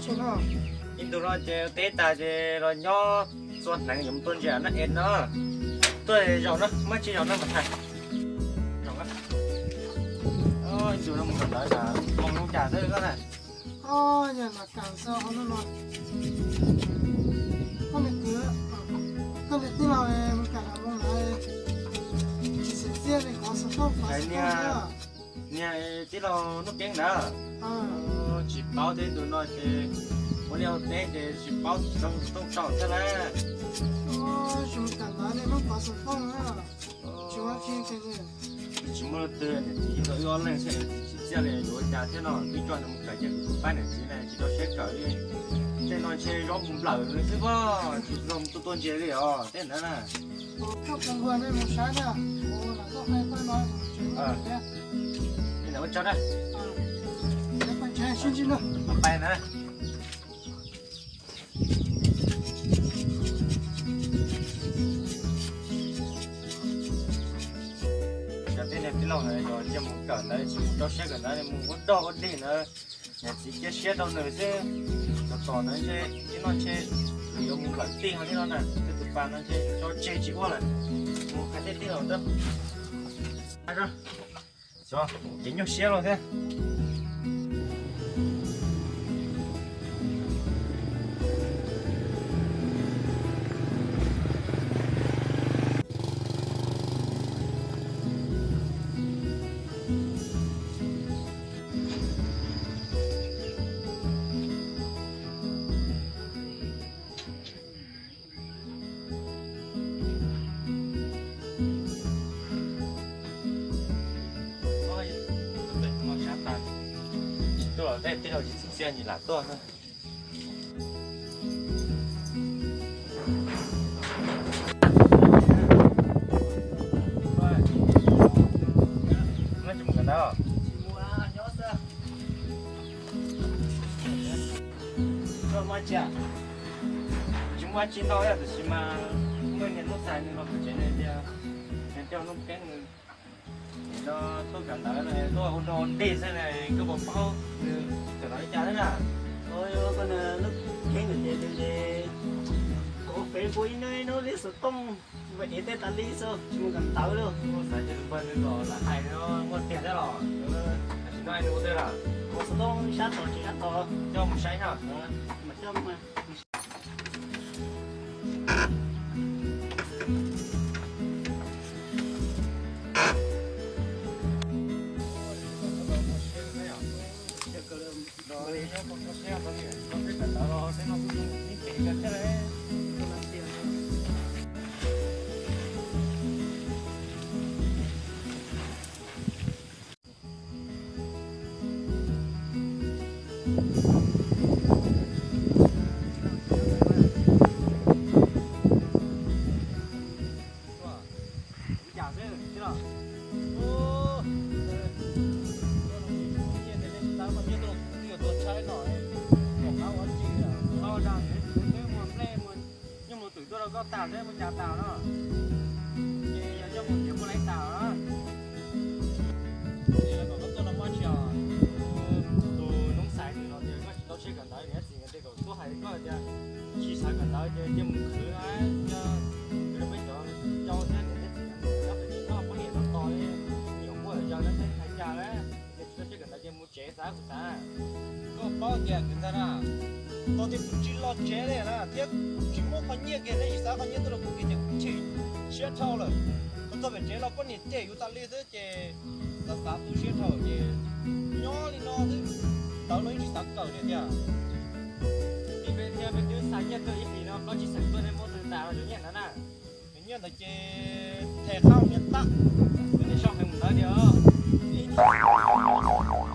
Ib ntu no ces teb tas ces los nyob txua hneev yuav mus tua ntsia na es no. Tuaj zaum na, muab tsis zaum na mas tham. Zaum na. Ib ntu no mus kawm ntawv tas moo zoo cas xwb koj na. Yog mas kam xwb ho no no. Koj niam tij, koj niam tij laug mus kam moo na, tsis xav txiaj li qhov xov tooj qhov xov tooj. Niag tij laug Nuj Keeb ntawd tsis paub thiab, tus no ces ua liaj ua teb ces tsis paub xov tooj tau thiab na. Zoo tam ntawd nej muab qhov xov tooj na. Tsis muaj leej twg, niam txiv tau wb ob leeg xwb, tsis txiaj li yuav ua cas thiab no. Twb tso nws mus kawm ces kuv tus pab niam txiv na tsis tau siab kawm li. Tej no ntshe zaub mus nplawm nws xwb pob, tsis tau mus tua tua ntsia li os tej ntawd na. Ua tsaug na. Pais na. Cov tij laug yog cia mus kawm ntawd tsis mus rau siab kawm ntawd, mus ua dog ua dig ntawd, niam txiv cia siab rau nws xwb. Tos tos ntawd ntshe tij no ntshe yuav mus nplawm tij ho li no na, tej tus pas no ntshe tso tseg tsis ua lawm. Mus qhia tej tij laug ntawd. Ces nyuaj siab los thiab. Tsis tuaj los tej tij laug tsis txim txiaj nyias lam tuaj xwb. Tsis muaj dab tsi ntau, tiam sis mas muaj niag Nuj Xais nws los pem tsev nws tias nws coj Nuj Keeb nws no tuaj kawm ntawv no tuaj ua dog dig xwb na, koj puas paub nws kawm ntawv li cas thiab na? Koj Nuj Keeb nws tias nws ua Facebook ib hnub ib hnub li xov tooj, ev tej tas li xwb tsis mus kawm ntawv li. Xav tias npawg nws los lam hais no muaj tiag thiab los? Tam sim no nws ua twg lawm? Ua xov tooj sab tod tsis sab tod. Coj mus saib na. Mas coj mus. Nyuj mus twm tuaj rau koj tas thiab mus cas tas no. Ces yog nyuj mus tiav muaj leej tas. Ces los kom koj tuaj no muaj tsis os. Tus Noob Xais nws los tias koj tsis tau siab kawm ntawv, niam txiv nkawd tias kom tuaj hais koj tias tsis xav kawm ntawv ces cia mus khwv, cia khwv rau peb cov cau thiab niam thiab txiv nkawd, peb tsis noj poj niam no tos li, nyuam quaj zaws no peb hais cas na. Yog tsis tau siab kawm ntawv ces mus tsev xav kuv xav. Koj paub tias kwv ntxawg na, tau tias kuv tsis los tsev li na thiab kuv tsis muaj qhov nyiaj kiag, nej tsis xav qhov nyiaj tuaj rau kuv kiag ces kuv chim siab dhau lawm. Kuv txog pem tsev los poj niam cem yus tas li xwb ces xav xav tu siab dhau ces nyob li no xwb, ntawv los yeej tsis xav kawm li tiag. Tij peb thiab peb twb xa nyiaj tuaj ib hlis no plaub tsib xeem tuaj, nej muab twg tas los cov nyiaj ntawd na? Cov nyiaj ntawd ces them qhab niam tab, kuv niam soj heev mus ntawd tiag.